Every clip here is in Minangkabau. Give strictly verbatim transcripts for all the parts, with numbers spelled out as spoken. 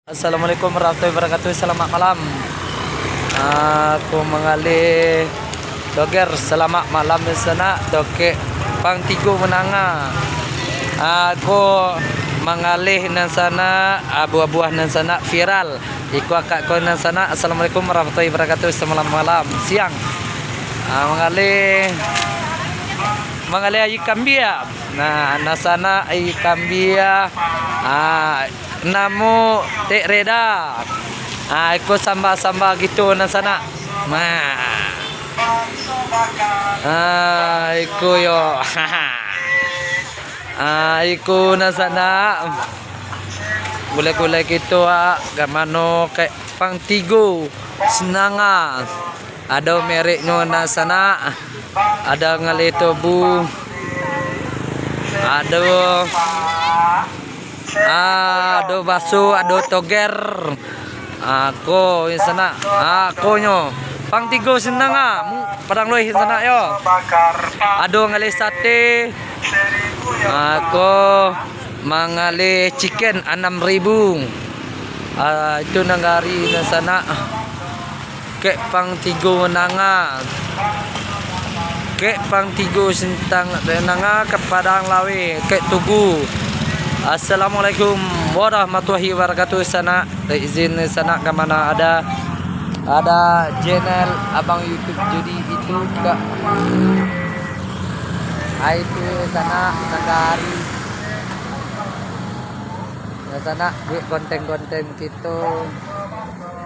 Assalamualaikum warahmatullahi wabarakatuh. Selamat malam. Ah, aku manggaleh doger. Selamat malam di sana. Dokek Pang Tigo Menanga. Ah, aku manggaleh nan sana, ah, buah-buah nan sana viral. Iko akak ko nan sana. Assalamualaikum warahmatullahi wabarakatuh. Selamat malam. Siang. Ah, manggaleh, manggaleh aia kambia. Nah, nan sana aia kambia. Ah, namo Tek Reda. Ah, iko samba-samba gitu nan sana. Nah. Ah, iko yo. Ah, iko nan sana. Gulai-gulai gitu, ah, ka mano, Kek Pang Tigo Senanga. Ado mereknyo nan sana. Ado ngaleh tobu. Ado, ah, ado baso, ado toger. Ah, ko nan sana. Ah, ko nyo. Pang Tigo Senanga. Mu-, Padang Luih nan sana yo. Ado ngaleh sate. Ah, ko manggaleh chicken anam ribu. Ah, itu nan gari nan sana. Kek Pang Tigo Menanga. Kek Pang Tigo Sintang Menanga ka Padang Laweh, Kek Tugu. Assalamualaikum warahmatullahi wabarakatuh. Sanak, izin sanak ka mano ada, ada channel abang YouTube Judi itu ka. Ah, itu sanak, nan gari. Nan sanak buek konten-konten kito.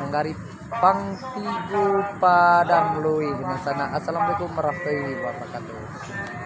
Nan gari Pang Tigo Padang Luih nan sana. Assalamualaikum warahmatullahi wabarakatuh.